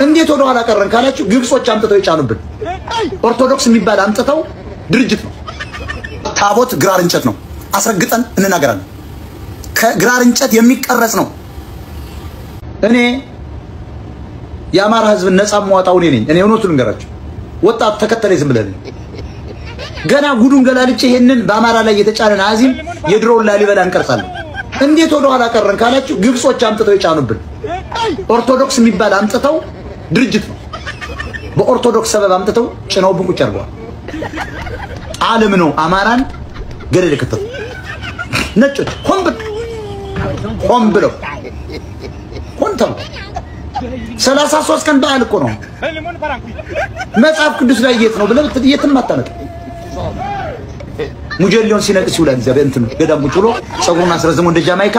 እንዴት ወደ ኋላ ቀረን ካላችሁ ግብጾች አምጥተው የጫኑብን ኦርቶዶክስ የሚባል አምጥተው ድርጅት ነው። ታቦት ግራር እንጨት ነው። አስረግጠን እንናገራለን። ከግራር እንጨት የሚቀረጽ ነው። እኔ የአማራ ህዝብ ነፃ የማወጣው እኔ ነኝ። እኔ እውነቱን ልንገራችሁ፣ ወጣት ተከተለኝ ዝም ብለህ ገና ጉዱን ገላልጬ ይሄንን በአማራ ላይ የተጫነን አዚም የድሮውን ላሊበላ እንቀርጻለን። እንዴት ወደ ኋላ ቀረን ካላችሁ ግብጾች አምጥተው የጫኑብን ኦርቶዶክስ የሚባል አምጥተው ድርጅት ነው። በኦርቶዶክስ ሰበብ አምጥተው ጭነውብን ቁጭ አድርገዋል። ዓለም ነው አማራን ገደል የከተቱ ነጮች ሆን ብለው ሆን ተብሎ 33 ቀን በዓል እኮ ነው። መጽሐፍ ቅዱስ ላይ የት ነው ብለህ የትም አታመጣም። ሙጀሊዮን ሲነቅስ ይውላል። እዚያ በእንትኑ ገዳም ቁጭ ብሎ ፀጉሩን አስረዝሞ እንደ ጃማይካ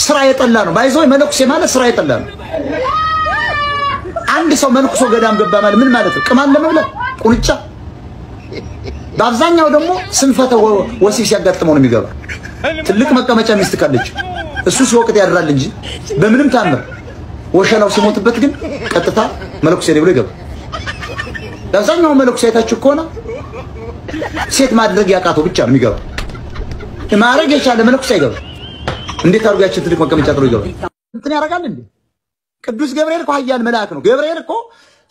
ስራ የጠላ ነው። ባይዘው መለኩሴ ማለት ስራ የጠላ ነው። አንድ ሰው መልኩሶ ገዳም ገባ ማለት ምን ማለት ነው? ቅማል ለመብላት ቁንጫ። በአብዛኛው ደግሞ ስንፈተ ወሲብ ሲያጋጥመው ነው የሚገባ። ትልቅ መቀመጫ ሚስት ካለች እሱ ሲወቅት ያድራል እንጂ በምንም ታምር ወሸላው ሲሞትበት ግን ቀጥታ መለኩሴ ብሎ ይገባል። በአብዛኛው መለኩሴ አይታችሁ ከሆነ ሴት ማድረግ ያቃተው ብቻ ነው የሚገባ። ማድረግ የቻለ መለኩሴ አይገባም። እንዴት አድርጎ ያችን ትልቅ መቀመጫ ጥሎ ይገባል? እንትን ያደርጋል እንዴ? ቅዱስ ገብርኤል እኮ ኃያል መልአክ ነው። ገብርኤል እኮ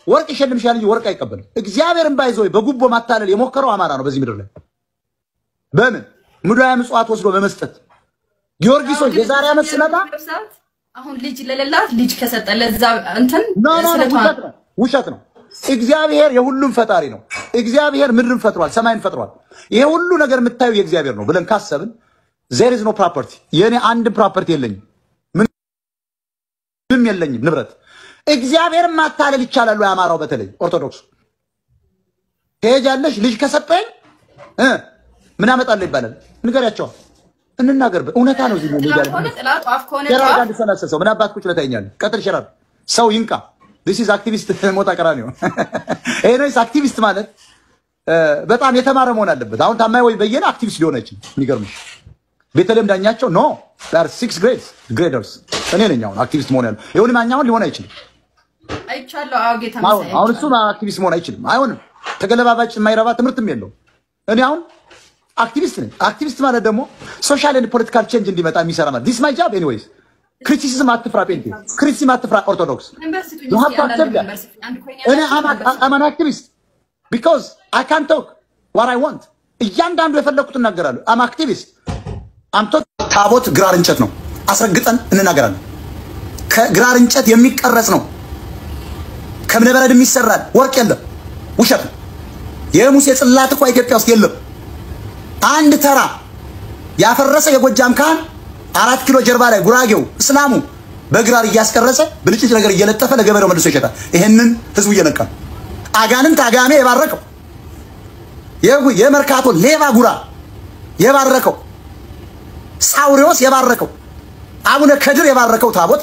ወርቅ ይሸልምሻል እንጂ ወርቅ አይቀበልም። እግዚአብሔርን ባይዘው በጉቦ ማታለል የሞከረው አማራ ነው በዚህ ምድር ላይ። በምን ሙዳየ ምጽዋት ወስዶ በመስጠት ጊዮርጊሶች የዛሬ ዓመት ስመጣ አሁን ልጅ ለሌላት ልጅ ከሰጠ ለዛ እንትን ውሸት ነው። እግዚአብሔር የሁሉም ፈጣሪ ነው። እግዚአብሔር ምድርን ፈጥሯል፣ ሰማይን ፈጥሯል። ይሄ ሁሉ ነገር የምታዩ የእግዚአብሔር ነው ብለን ካሰብን there is no property። የኔ አንድም property የለኝም፣ ምንም የለኝም ንብረት። እግዚአብሔርን ማታለል ይቻላል ወይ? አማራው በተለይ ኦርቶዶክሱ ትሄጃለሽ ልጅ ከሰጠኝ ምን አመጣለሁ ይባላል። ንገሪያቸዋል፣ እንናገርበት። እውነታ ነው። እዚህ ሰው ምን አባት ቁጭ ለታይኛለህ? ቀጥል ሸራር ሰው ይንቃ። This is አክቲቪስት ሞጣ ቀራኒዮ። ይሄ ነው አክቲቪስት ማለት። በጣም የተማረ መሆን አለበት። አሁን ታማኝ ወይ በየነ አክቲቪስት ሊሆን አይችልም። የሚገርምሽ ቤተልሔም ዳኛቸው no they are 6 graders እኔ ነኝ አሁን አክቲቪስት መሆን ያለው። ይሁን ማኛውን ሊሆን አይችልም። አይቻለሁ። አዎ ጌታ አሁን እሱ አክቲቪስት መሆን አይችልም። አይሆንም። ተገለባባጭ የማይረባ ትምህርትም የለውም። እኔ አሁን አክቲቪስት ነኝ። አክቲቪስት ማለት ደግሞ social and political change እንዲመጣ የሚሰራ ማለት this my job anyways። Criticism አትፍራ ጴንጤ፣ criticism አትፍራ ኦርቶዶክስ። You have to accept that። እኔ I'm an activist because I can talk what I want። እያንዳንዱ የፈለኩት እናገራለሁ። I'm activist አምቶ ታቦት ግራር እንጨት ነው። አስረግጠን እንናገራለን። ከግራር እንጨት የሚቀረጽ ነው። ከእብነበረድ የሚሰራል። ወርቅ የለም፣ ውሸት ነው። የሙሴ ጽላት እኮ ኢትዮጵያ ውስጥ የለም። አንድ ተራ ያፈረሰ የጎጃም ካህን 4 ኪሎ ጀርባ ላይ ጉራጌው እስላሙ በግራር እያስቀረጸ ብልጭጭ ነገር እየለጠፈ ለገበሬው መልሶ ይሸጣል። ይሄንን ህዝቡ እየነቃ አጋንንት አጋሜ የባረከው የመርካቶ ሌባ ጉራ የባረከው ሳውሪዎስ የባረከው አቡነ ከድር የባረከው ታቦት